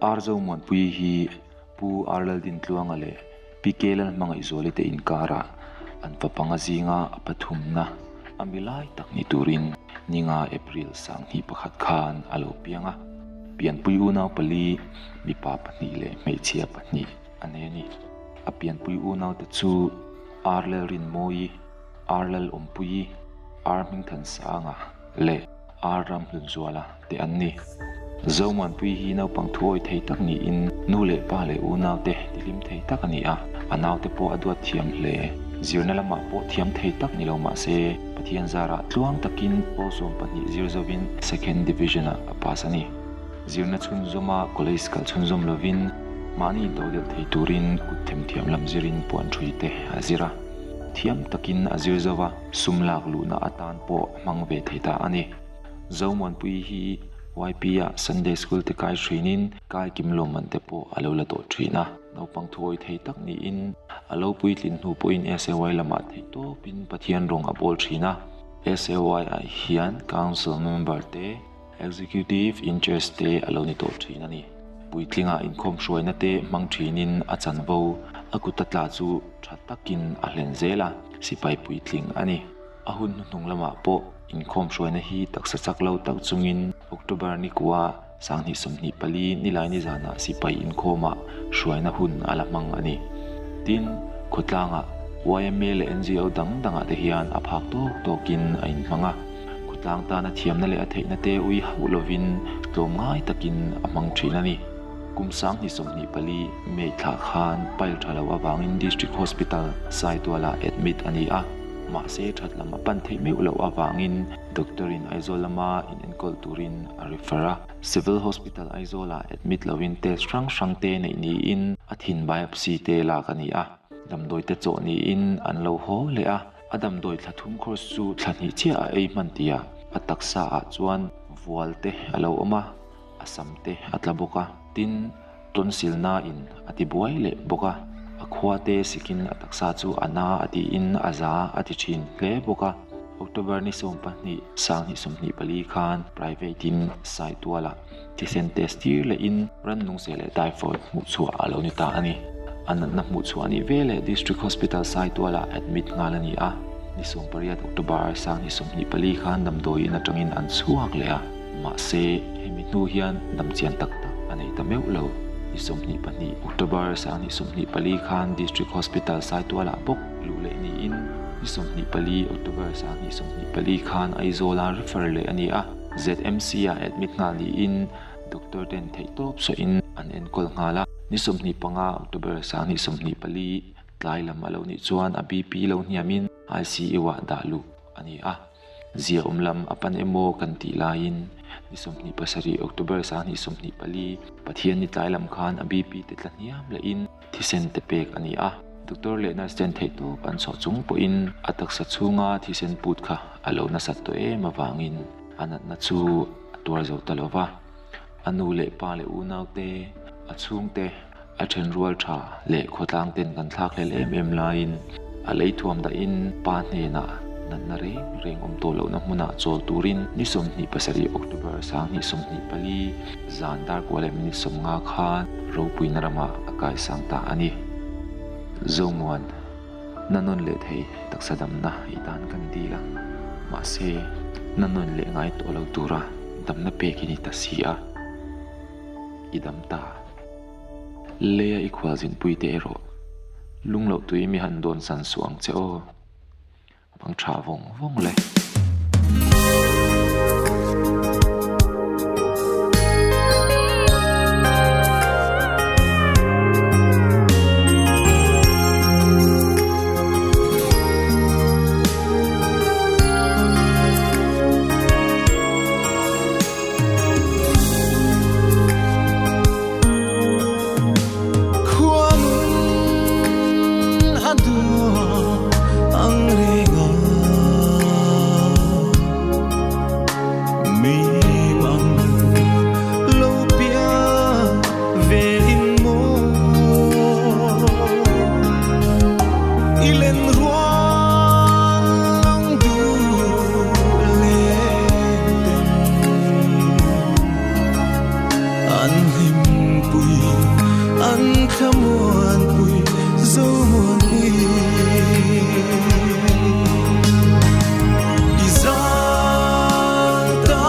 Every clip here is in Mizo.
Ar Zomuanpuii hi Pu Ar Laldintluanga leh Pi Ke Lalhmangaihzuali te inkarah an fa panga zinga a pathumna a mi lai tak ni turin ninga April 2001 khan a lo piang a. Pianpui unau pali, mipa pahnih leh hmeichhia pahnih a nei a ni. A pianpui unaute chu Ar Lalrinmawii, Ar Lalawmpuii, Ar Hmingthansanga leh Ar Ramhlunzuala te an ni. Zomuanpui hi naupang thuawi thei tak niin nu leh pa leh unaute tihlim thei tak a ni a, a naute pawh a duat thiam hle. Zirna lamah pawh thiam thei tak ni lo mah se, Pathian zarah tluang takin pawl 12 zir zovin Second Division-ah a pass a ni. Zirna chhunzawma college kal chhunzawm lovin mahni intodelh thei turin kut themthiam lam zirin puan ṭhui te a zir a. Thiam takin a zir zo va, sum lak luhna atan pawh a hmang ve thei ta a ni. Zomuanpui hi YP-ah Sunday School te kai ṭhinin kai kim lawmman te pawh a lo la tawh ṭhin a. Naupang thuawi thei tak niin a lo puitlin hnu pawhin SAY lamah theihtawpin Pathian rawng a bawl ṭhin a. SAY-ah hian Council member te, Executive Interest te a lo ni tawh ṭhin a ni. Puitlinga inkhawm hruaina te hmang ṭhinin a chanvo a kut a tla chu ṭha takin a hlen zel a, sipai puitling a ni. A hun hnuhnung lamah pawh inkhawm hruaina hi taksa chak lo tak chungin October ni kua 2024 nilai nizanah sipai inkhawmah hruaina hun a la hmang a ni. Tin, khawtlangah yma leh NGO dang dangah te hian a phak tawk tawkin a inhmang a. Khawtlang tana thiamna leh a theihna te ui hauh lovin tlawmngai takin a hmang thin a ni. Kum 2024 May thla khan pile tha lo avangin District Hospital, Saitualah admit a ni a. Mahse that lam a pan theih meuh loh avangin doctor in Aizawl lama inenkawl turin a refer a. Civil Hospital Aizawlah admit lovin test hrang hrang te neih niin a thin biopsy te lak a ni a. Damdawi te chawh niin an lo haw leh a. A damdawi thla thum course chu thla hnih chiah a ei hman tih ah a taksa ah chuan vual te a lo awm a, a sam te a tla bawk a. Tin, tonsil na in a ti buai leh bawk a, a khua te sikin a taksa chu a na a tiin a za a ti thin hle bawk a. October ni 12, 2024 khan private in Saitualah Thisen test tir lehin rannung seh leh typhoid hmuhchhuah a lo ni ta a ni. A natna hmuhchhuah nih veleh District Hospital Saitualah admit nghal a ni a, ni 18 October 2024 khan damdawi in atangin an chhuak leh a, mahse hemi hnu hian damchian tak tak a nei ta meuh lo. Ni 22 October 2024 khan District Hospital Saitualah bawk luh leh niin ni 24 October 2024 khan Aizawla refer leh a ni a. ZMC-ah admit nghal niin doctor ten theihtawp sawiin an enkawl nghal a. Ni 25 October 2024 tlai lam a lo nih chuan a BP lo hniamin ICU-ah dah luh a ni a. Zia awm lam a pan emaw kan tih laiin ni 27 October 2024 Pathianni tlai lam khan a BP te tla hniam lehin thisen te pek a ni a. Doctor leh nurse ten theihtawp an chhuah chung pawhin a taksa chhunga thisen put kha a lo nasat tawh em avangin a natna chu a tuar zo ta lo va. A nu leh pa leh unaute, a chhungte, a thenrual tha leh khawtlang ten kan thlak hlel em em laiin a lei thuam dahin pa hnenah natna reng reng awm tawh lohna hmunah chawl turin ni 27 October 2024 zan dar kua leh minute 50 khan ropuina ramah a kaisang ta a ni. Zomuan. Na nawn leh thei taksa damna i tan kan dil a, mahse na nawn leh ngai tawh lo tura damna pek i ni ta si a, i dam ta. Leia i khualzinpui te erawh lung loh tui mi han dawn san suh ang che aw. Mang tha vawng vawng le. Khuanun a duh ang reng a. Thlamuanpui, Zomuanpui. I zang ta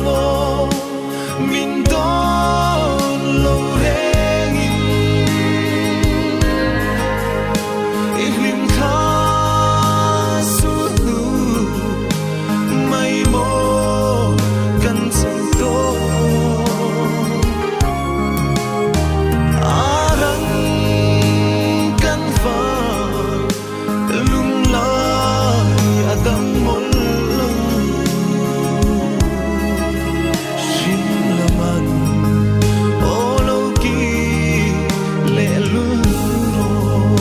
maw min dawn lo rengin i hlim thla su hnu mai maw kan cheng tawh. A rang kan van lunglai a dam mawlh lo. Hrimlaman aw lo ki leh lul rawh.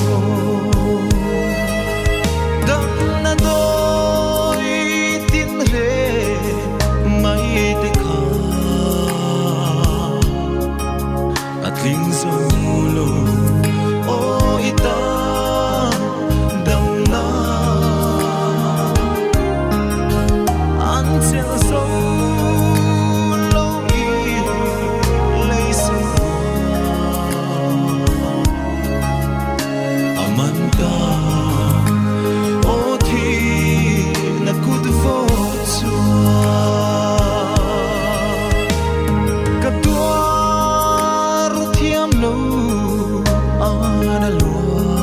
Damna dawi tin reh mai te kha a tling zo lo aw i ta damna an chelh zo lo i lei a man ta aw thi na kut vawt chuan ka tuar thiam lo an a lua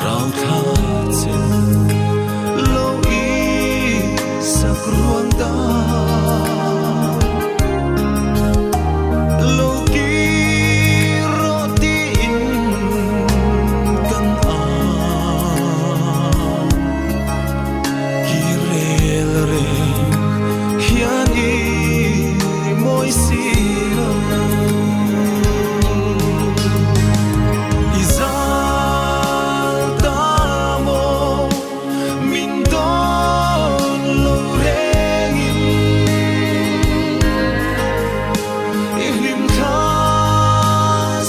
rau thla chen lo i sak ruang ta lo kir rawh tiin kan a kir rel reng hian i mawi si lo. I zal ta maw min dawn lo rengin i hlim thla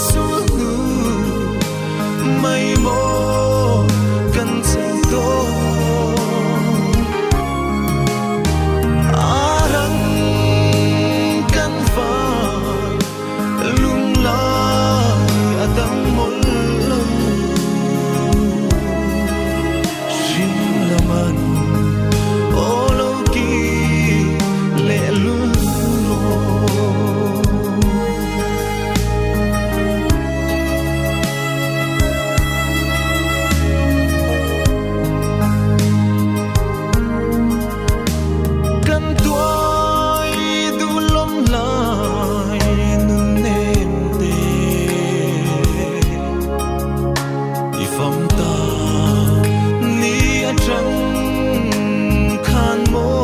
sul hnu mai maw kan cheng tawh. A rang kan van lunglai a dam mawlh lo. Hrimlaman aw lo ki leh lul rawh. Kan tuai duh lawm lai nun nem te i fam ta ni atang khan maw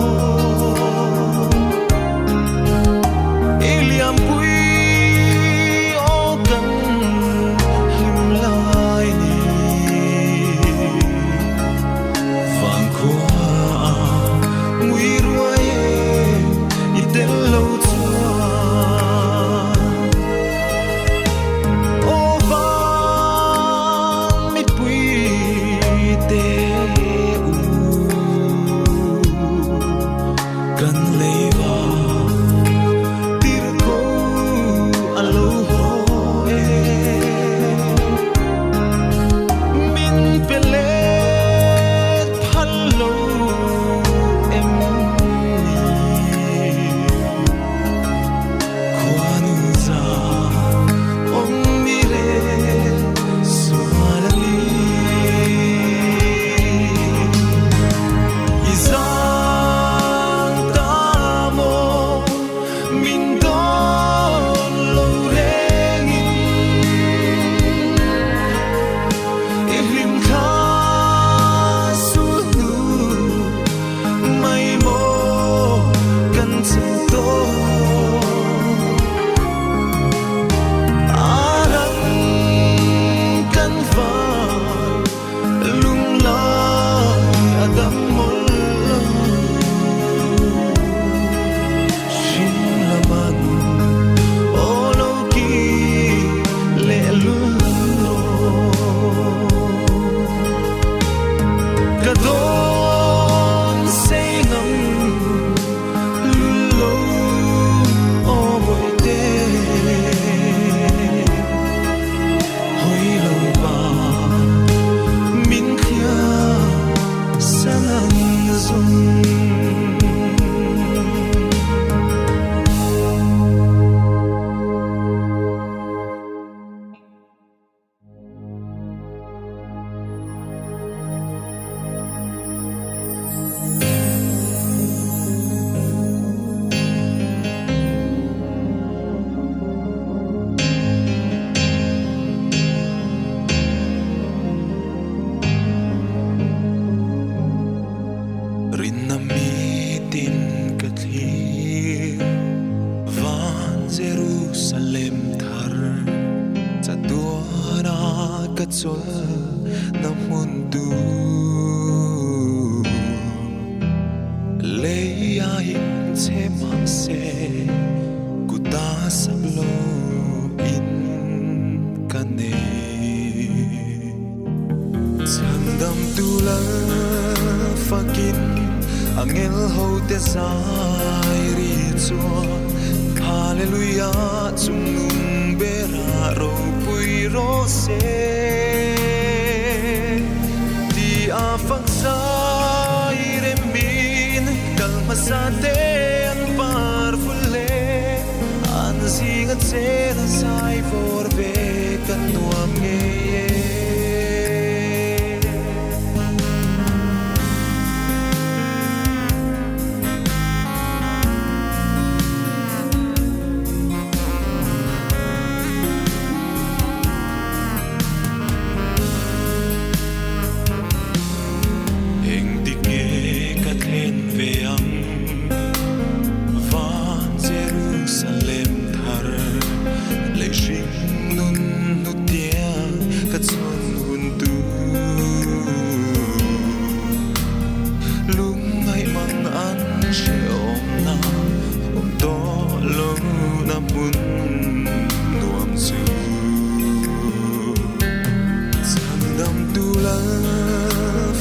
i liampui aw kan hlim lai ni vangkhua ngui ruai e i tel lo chuan aw van mitpui te u kan leiva tir ko a lo haw e min pe let phal lo em ni khuanu za awm mi re sual a ni. I zang ta maw min dawn lo rengin i hlim thla sul hnu mai maw kan cheng tawh. A rang kan van lunglai a dam mawlh lo. Hrimlaman Jerusalem thar chatuana ka chawlhna hmun tur lei a inchhe mahse kuta sak lo in ka nei. Chhandamtu lal fakin angel hote zai ri chuan Hallelujah chungnung bera ropui rawh se ti a fak zai remin kal hmasa te an par ful hle an zinga chen a zai vawr ve kan nuam ngei e. Engtik nge ka thlen ve ang van Jerusalem thar lei hring nun hnutia ka chhawn hun tu lungngaih mang an hrehawmna awm tawh lo na hmun nuam chu Chhandamtu lal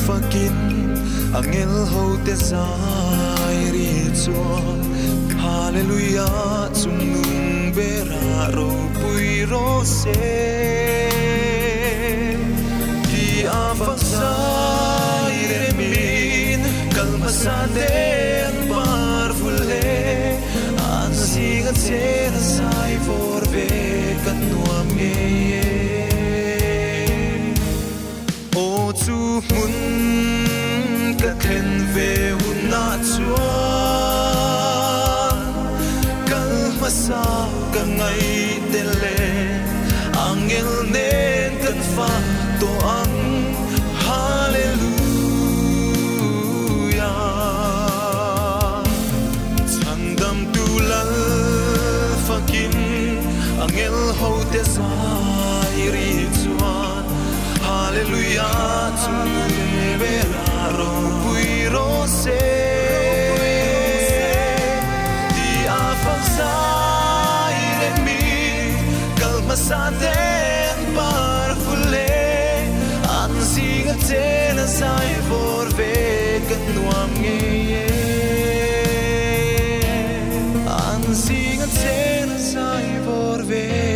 fakin angel hote zai ri chuan Hallelujah chungnung bera ropui rawh se ti a fak zai remin kal hmasa te an par ful hle an zinga chen a zai vawr ve kan nuam ngei e. Aw chu hmun ka thlen ve hunah chuan kal hmasa ka ngaih tel e, angel nen kan fa tawh ang, Hallelujah. Chhandamtu lal fakin angel hote zai ri chuan Hallelujah chu bera ropui rawh se ti a fak zai remin kal hmasa ten par ful e an zinga chen a zai vawr ve kan nuam ngei e an zinga chen a zai vawr ve.